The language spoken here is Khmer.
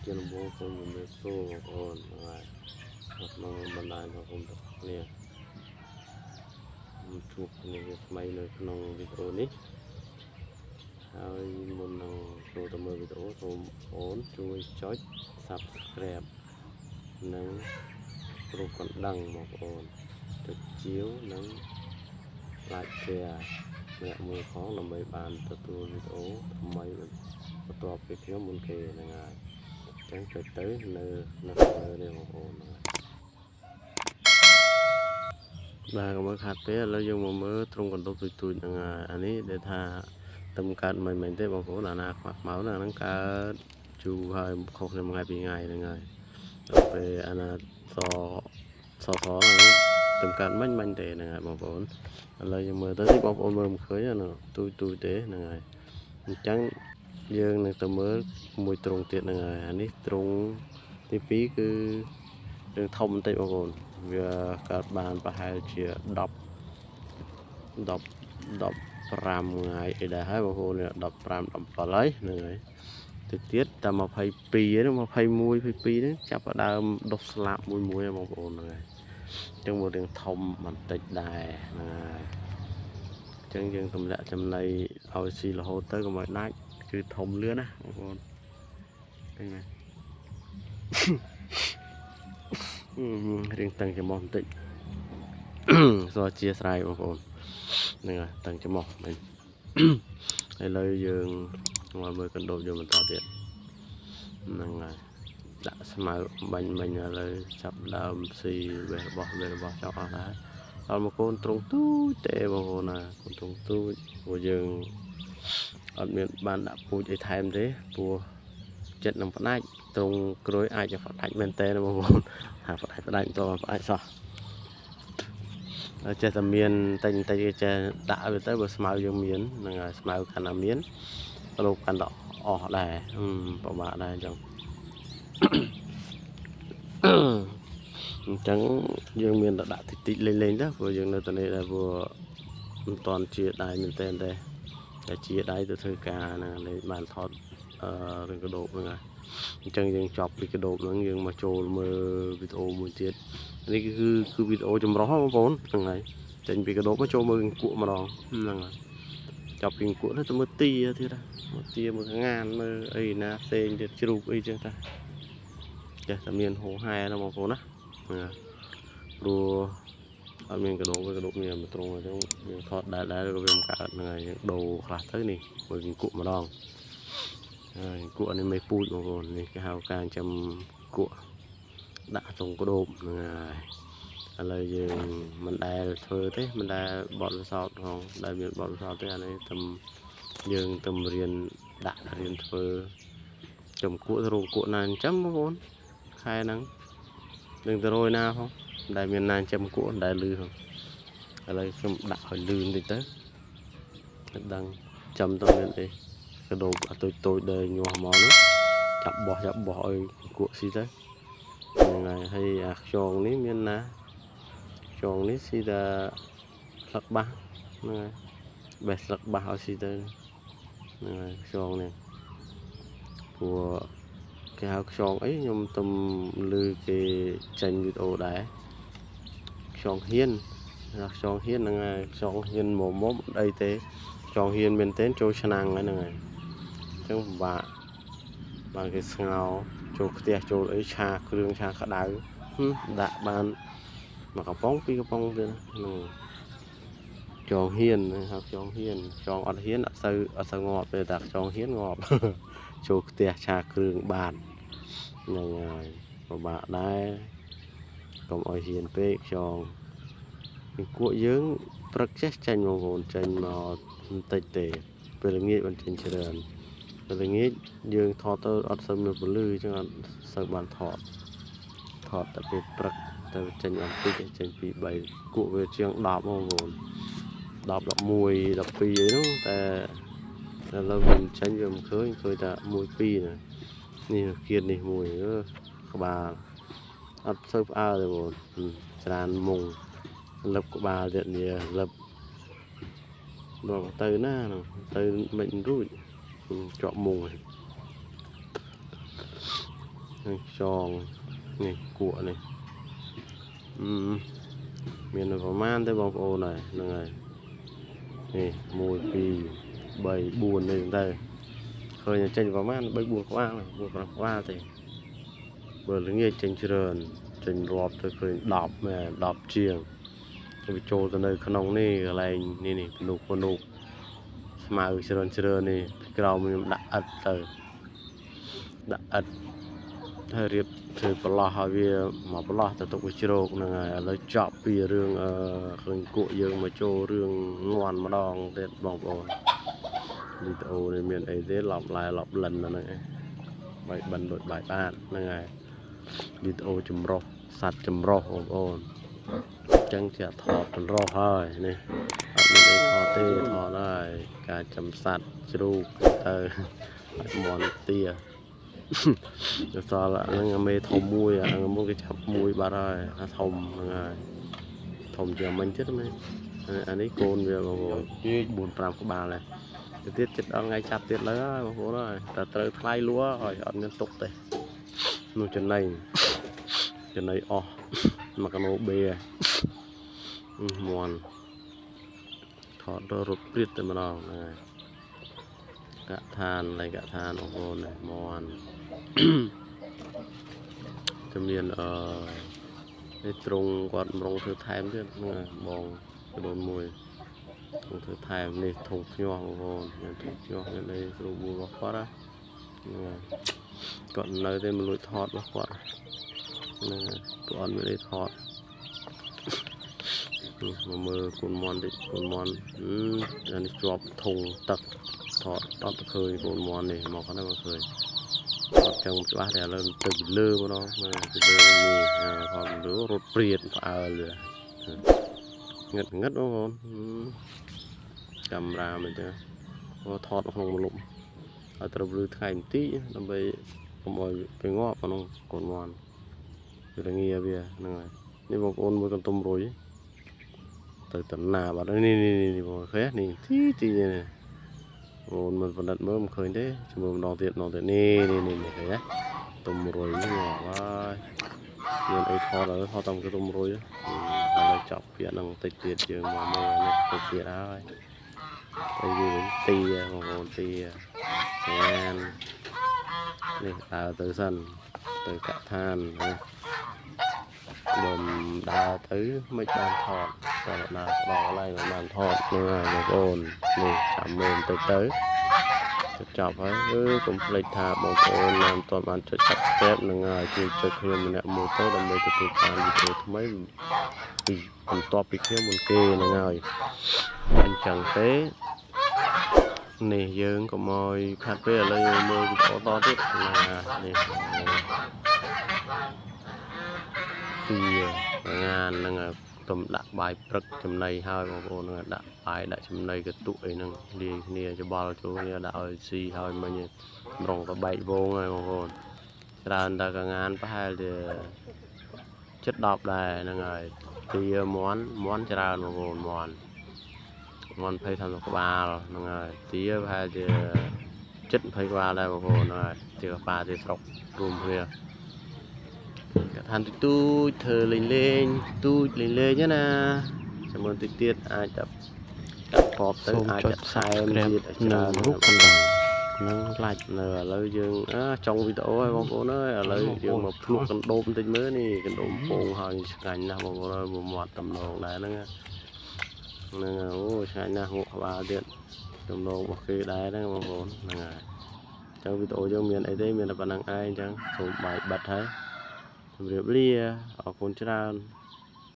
ជាដំបូងសូមជម្រាបសួរបងប្អូនហ្នឹងហើយនៅក្នុងបណ្ដាញសង្គមទាំងអស់គ្នាជួបគ្នាជាថ្មីនៅក្នុងវីដេអូនេះហើយមុននឹងចូលទៅមើលវីដេអូសូមបងប្អូនជួយចុច Subscribe និងរូបកណ្ដឹងបងប្អូនចុចជាវនិង Like Share ម្នាក់មួយផងដើម្បីបានទទួលវីដេអូថ្មីបន្ទាប់ពីខ្ញុំមុនគេហ្នឹងហើយអញ្ចឹងចុចទៅនៅនៅលើនេះបងប្អូនហ្នឹងហើយបាទកុំឲ្យខាត់ពេលឥឡូវយើងមកមើលត្រង់កណ្ដុបទូចទូចហ្នឹងហើយអានេះដែលថាទំកើតមិនមែនទេបងប្អូនអាណាខ្មាក់ខ្មៅហ្នឹងអាហ្នឹងកើតជូរហើយខុសគ្នាមួយថ្ងៃពីរថ្ងៃហ្នឹងហើយដល់ពេលអាណាសសសហ្នឹងទំកើតមិញមិញទេហ្នឹងហើយបងប្អូនឥឡូវយើងមើលទៅតិចបងប្អូនមើលមិនឃើញណាទូចទូចទេហ្នឹងហើយអញ្ចឹងយើងនឹងទៅមើលមួយត្រង់ទៀតហ្នឹងហើយអានេះត្រង់ទី2គឺរឿងធំបន្តិចបងប្អូនវាកើតបានប្រហែលជា10 10 15ថ្ងៃអីដែរហើយបងប្អូន15 17ហើយហ្នឹងហើយទៅទៀតតែ22ហ្នឹង21 22ហ្នឹងចាប់ផ្ដើមដុះស្លាបមួយមួយបងប្អូនហ្នឹងហើយអញ្ចឹងមករឿងធំបន្តិចដែរហ្នឹងហើយអញ្ចឹងយើងទម្លាក់ចំណីឲ្យស៊ីរហូតទៅកុំឲ្យដាច់គឺធំលឿនណាបងប្អូនឃើញទេរៀងតឹងច្រមុះបន្តិចសូមអធិស្ឋានបងប្អូនហ្នឹងហើយតឹងច្រមុះមិញឥឡូវយើងមកមើលកណ្ដូបយើងបន្តទៀតហ្នឹងហើយដាក់ស្មៅបាញ់មិញឥឡូវចាប់ដើមស៊ីវេះរបស់វេះរបស់ចោលអស់ដែរដល់មកកូនត្រង់ទូចទេបងប្អូនណាកូនត្រង់ទូចព្រោះយើងអត់មានបានដាក់ពូជអីថែមទេព្រោះចិត្តនឹងផ្ដាច់ត្រង់ក្រួយអាចจะផ្ដាច់មែនតើបងប្អូនហាផ្ដាច់ផ្ដាច់តផ្ដាច់សោះចេះតែមានតិចតិចគេចេះដាក់វាទៅបើស្មៅយើងមានហ្នឹងហើយស្មៅកាន់តែមានលោកកាន់តែអស់ដែរពិបាកដែរអញ្ចឹងអញ្ចឹងយើងមានតែដាក់តិចតិចលេងលេងទៅព្រោះយើងនៅតែនេះដែរព្រោះមិនតាន់ជាដៃមែនតើទេតែជាដៃទៅធ្វើការហ្នឹងលេងបានថតអឺរឿងកដោបហ្នឹងហើយអញ្ចឹងយើងចប់ពីកដោបហ្នឹងយើងមកចូលមើលវីដេអូមួយទៀតនេះគឺគឺវីដេអូចម្រុះបងប្អូនហ្នឹងហើយចេញពីកដោបមកចូលមើលគក់ម្ដងហ្នឹងហើយចប់ពីគក់ទៅមើលទីទៀតមើលទាមើលងានមើលអីណាផ្សេងទៀតជ្រូកអីចឹងតាចេះតែមានហោហែណាបងប្អូនណាហ្នឹងព្រោះអត់មានកដោបកដោបមានមួយត្រង់អញ្ចឹងយើងថតដែរដែរក៏វាមិនកើតហ្នឹងហើយយើងដូរខ្លះទៅនេះមើលគក់ម្ដងហើយគក់នេះមេពូជបងប្អូននេះគេហៅការចិញ្ចឹមគក់ដាក់ក្នុងក្តោបហ្នឹងហើយឥឡូវយើងមិនដែលធ្វើទេមិនដែលបត់ពិសោធន៍ផងដែលមានបត់ពិសោធន៍ទេអានេះទំយើងទំរៀនដាក់រៀនធ្វើចំគក់ទៅរោងគក់ណាចិញ្ចឹមបងប្អូនខែហ្នឹងនឹងទៅរយណាផងដែលមានណាចិញ្ចឹមគក់ដែលលឺផងឥឡូវខ្ញុំដាក់ឲ្យលឿនតិចទៅដឹងចាំទៅមានអីកដោបអាតូចតូចដែលញាស់មកនោះចាប់បោះចាប់បោះឲ្យគក់ស៊ីទៅហ្នឹងហើយហើយអាខ្យងនេះមានណាខ្យងនេះស៊ីតែស្លឹកបាសហ្នឹងហើយបេះស្លឹកបាសឲ្យស៊ីទៅហ្នឹងហើយខ្យងនេះព្រោះគេហៅខ្យងអីខ្ញុំទំលឺគេចេញវីដេអូដែរខ្យងហ៊ានខ្យងហ៊ានហ្នឹងហើយខ្យងហ៊ានមុំមុំអត់អីទេខ្យងហ៊ានមែនទែនចូលឆ្នាំងហ្នឹងហើយអញ្ចឹងពិបាកបានគេស្ងោចូលផ្ទះចូលអីឆាគ្រឿងឆាក្តៅដាក់បានមួយកំប៉ុងពីរកំប៉ុងទៀតហ្នឹងចងហ៊ានហៅចងហ៊ានចងអត់ហ៊ានអត់សូវអត់សូវងាប់ទេតែចងហ៊ានងាប់ចូលផ្ទះឆាគ្រឿងបានហ្នឹងហើយពិបាកដែរកុំឲ្យហ៊ានពេកខ្យងគក់យើងព្រឹកចេះចេញបងប្អូនចេញមកបន្តិចទេពេលល្ងាចបានចេញច្រើនពេលល្ងាចយើងថតទៅអត់សូវមានពន្លឺអញ្ចឹងអត់សូវបានថតថតតែពេលព្រឹកទៅចេញបានតិចចេញពី3គក់វាជាង10បងប្អូន10 11 12អីនោះតែឥឡូវវាចេញវាមិនឃើញឃើញតែ1 2ណានេះគៀននេះមួយក្បាលអត់សូវផ្អើលទេបងច្រានមុងលឹបក្បាលទៀតនេះលឹបមកទៅណាទៅមិនរួចជាប់មុងហើយ នឹងខ្យងនេះគក់នេះអឺមានប្រហែលទេបងប្អូនហើយហ្នឹងហើយនេះ1 2 3 4នេះទៅឃើញចេញប្រហែល3 4ក្បាល4 5ក្បាលទេបើល្ងាចចេញច្រើនចេញរាប់ទៅឃើញ10មែន10ជាងវាចូលទៅនៅក្នុងនេះកន្លែងនេះនេះពនុកពនុកស្មៅច្រើនច្រើននេះពីក្រោមខ្ញុំដាក់ឥដ្ឋទៅដាក់ឥដ្ឋហើយរៀបធ្វើប្រឡោះឲ្យវាមកប្រឡោះទៅទុកវាជ្រោកហ្នឹងហើយឥឡូវចប់ពីរឿងអឺឃើញគក់យើងមកចូលរឿងងាន់ម្ដងទៀតបងប្អូនវីដេអូនេះមានអីទេឡប់ឡែឡប់លិនហ្នឹងឯងបាយបិណ្ឌដូចបាយបាតហ្នឹងហើយវីដេអូចម្រុះសត្វចម្រុះបងប្អូនអញ្ចឹងជាថតចម្រុះហើយនេះអត់មានអីថតទេថតហើយការចំសត្វជ្រូកទៅហើយមន់ទាទៅសល់ហ្នឹងមេធំមួយអាហ្នឹងមុនគេចាប់មួយបាត់ហើយអាធំហ្នឹងហើយធំជាងមិញទៀតមែនអានេះកូនវាបងប្អូន4 5ក្បាលដែរទៅទៀតចិត្តដល់ថ្ងៃចាប់ទៀតលើហើយបងប្អូនហើយតែត្រូវថ្លៃលក់ហើយអត់មានទុកទេនោះចំណៃចំណៃអស់មួយកណូបេមន់ថតទៅរត់ព្រាតតែម្ដងហ្នឹងហើយកឋានឡៃកឋានបងប្អូននេះមន់ จะមានអឺនេះត្រង់គាត់ម្រងធ្វើថែមទៀតហ្នឹងហើយបងកដូនមួយត្រង់ធ្វើថែមនេះធុងភ្ញាស់បងប្អូនមានធុងភ្ញាស់មានអីស្រួលបួលរបស់គាត់ណាហ្នឹងហើយគាត់នៅទេមកលួចថតរបស់គាត់ហ្នឹងហើយគាត់អត់មានអីថតនេះមកមើលកូនមន់តិចកូនមន់អានេះជាប់ធុងទឹកថតអត់ទៅឃើញកូនមន់នេះមកហ្នឹងមកឃើញអត់ចឹងច្បាស់តែឥឡូវទៅពីលើម្ដងពីលើនេះថតលើរត់ព្រាតផ្អើលងឹតងឹតបងប្អូនកាមេរ៉ាមិនចឹងថតក្នុងម្លប់ហើយត្រូវលឺថ្ងៃបន្តិចដើម្បីកុំឲ្យទៅងាប់ក្នុងកូនមន់វារងាវាហ្នឹងហើយនេះបងប្អូនមើលកន្ទុំរុយទៅតំណាបាត់នេះនេះនេះបងឃើញនេះទីទីនេះបងមិនបណ្ឌិតមើលមិនឃើញទេជាមួយម្ដងទៀតម្ដងទៀតនេះនេះនេះឃើញទេទុំរុយនេះងាប់ហើយមានអីថតហើយថតតាមកទុំរុយឥឡូវចប់ពីហ្នឹងតិចទៀតយើងមកមើលនេះតិចទៀតហើយទៅយូរវិញទីបងប្អូនទីអាននេះដើរទៅសិនទៅកឋានណាដុំដើរទៅមិនបានថតតើដើរដល់កន្លែងមិនបានថតហ្នឹងហើយបងប្អូននេះចាំមើលបន្តិចទៅចប់ហើយអឺកុំភ្លេចថាបងប្អូនណាមិនទាន់បានចុច Subscribe នឹងហើយជួយចុចខ្ញុំម្នាក់មួយទៅដើម្បីទទួលបានវីដេអូថ្មីពីបន្ទាប់ពីខ្ញុំមុនគេហ្នឹងហើយអញ្ចឹងទេនេះយើងកុំឲ្យខាត់ពេលឥឡូវយើងមើលវីដេអូតទៀតណានេះទីងានហ្នឹងទំដាក់បាយព្រឹកចំណីហើយបងប្អូនហ្នឹងដាក់បាយដាក់ចំណីកតុអីហ្នឹងលាយគ្នាច្បល់ចូលគ្នាដាក់ឲ្យស៊ីហើយមិញម្រងទៅបែកវងហើយបងប្អូនច្រើនតែកងានប្រហែលជាចិត្ត10ដែរហ្នឹងហើយទាមន់មន់ច្រើនបងប្អូនមន់មន់20 30ក្បាលហ្នឹងហើយទាប្រហែលជាចិត្ត20ក្បាលដែរបងប្អូនហ្នឹងហើយទាកប៉ាទាស្រុករួមគ្នាកឋានទូចធ្វើលេងលេងទូចលេងលេងណាចាំមើលតិចទៀតអាចតែកាត់ពប់ទៅ សូម អាច ចុច តែថែម Subscribe ទៀតឲ្យច្ និង រើន រូបកណ្ដឹង ហ្នឹងឡាច់នៅឥឡូវយើងចុងវីដេអូហើយបងប្អូនអើយឥឡូវយើងមកភ្លក់កណ្ដូបបន្តិចមើលនេះកណ្ដូបពងហើយឆ្ងាញ់ណាស់បងប្អូនអើយមាត់តំណងដែរហ្នឹងហ្នឹងអូឆ្ងាញ់ណាស់ងក់ក្បាលទៀតតំណងរបស់គេដែរហ្នឹងបងប្អូនហ្នឹងហើយអញ្ចឹងវីដេអូយើងមានអីទេមានតែប៉ុណ្្នឹងឯងអញ្ចឹងសូមបាយបិទហើយជម្រាបលាអរគុណច្រើន។